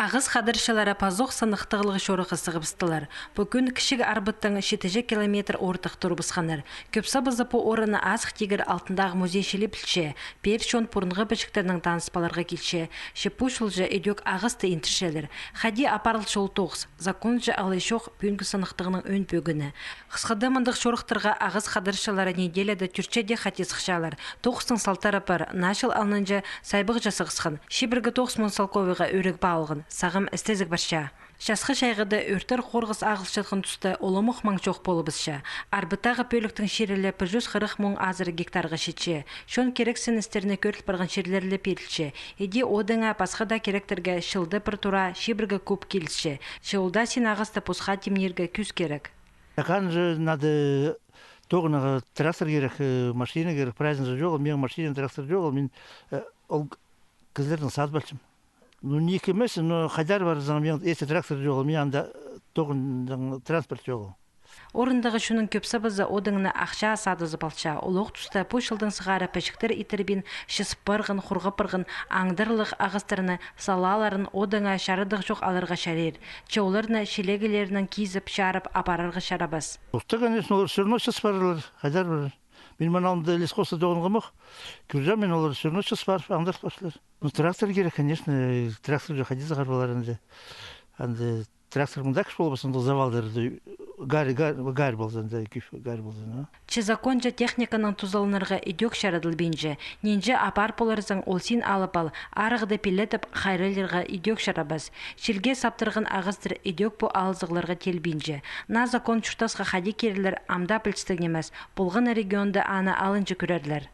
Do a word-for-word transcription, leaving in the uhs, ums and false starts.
Ағас хадарчылары пазох сыныхтығлығ чорыхха сығыбыстылар. Пу кӱн Кічіг Арбаттаң читіҷе километр ортых турыбысханнар. Кӧп сабазы пу орынны азых тигір алтындағы музей чіли пілче. Пеер чон пурунғы пічіктернең таныс паларға килче. Че пу чылҷа идӧк ағасты индірчелер. Хайди апарылча ол тоғыс. Законҷа алай чох, пӱӱнгі сыныхтығның ӧӧн пӧгіні. Хысхада мындағ чорыхтарға ағас хадарчылары неделяда тӧртче дее хати сыхчалар. Тоғыстың салтары пар. Наа чыл алнынҷа сайбағҷы сығысхан. Чибіргі тоғыс муң салковайға ӧріг паалған. Сағам істезіг парча. Часхы чайғыда ӧртер хорғыс ағылчатхан туста уламох маң чох полыбысча. Арбаттағы пӧліктің чирі ле пір чӱс хырых муң азыра гектарға читче. Чон кирексіністерні кӧріл парған чирлер ле пирілче. Иди одыңа пасха даа киректерге чылда пір тура чибіргі куб килісче. Че ол даа син ағасты посха тимнирге кӱс кирек. Яхан же надо тоғынарға трактор кирек, э, машина кирек, праздник же чоғыл, мин машина, трактор чоғыл, мин, э, ол кізілердең садып алчам. Ну, ниик нимес, но хайдар парзаң, мин, если трактор чоғыл, мин анда, э, тоғынҷаң транспорт чоғыл. Орындағы чонның кӧп сабазы одыңны ахчаа садызып алча. Олох туста пу чылдаң сығара пічіктер итірбин, чысып парған, хурғап парған аңдарлығ ағастарны салааларын одыңа чарадығ чох аларға чарир. Че оларны чилегілерінең кизіп, чарып апарарға чарабас. Уста, конечно, олар всё равно чысып парарлар, хайдар парар. Мин мына алнында лесхозта тоғынғам ох. Кӧрҷем мин, олар всё равно чысып парып, аңдарып парчалар. Ну, трактор кирек, конечно, трактор же хайди сығар полар анда. Анда трактор мындағ кӱс полбас, анда завалдарды, гарь, гарь, гарь полза, анда кӱс, гарь полза, ну. Че законҷа техниканың тузаланарға идӧк чарадылбинча. Нинҷе апар поларзың, ол син алып ал, арығды пилетіп, хайраллирға идӧк чарабас. Чилге саптырған ағастар идӧк пу алызығларға телбинче. Наа закон чуртасха хайди кирілер, ам даа пілістіг нимес. Полған регионда аны алынҷа кӧрерлер.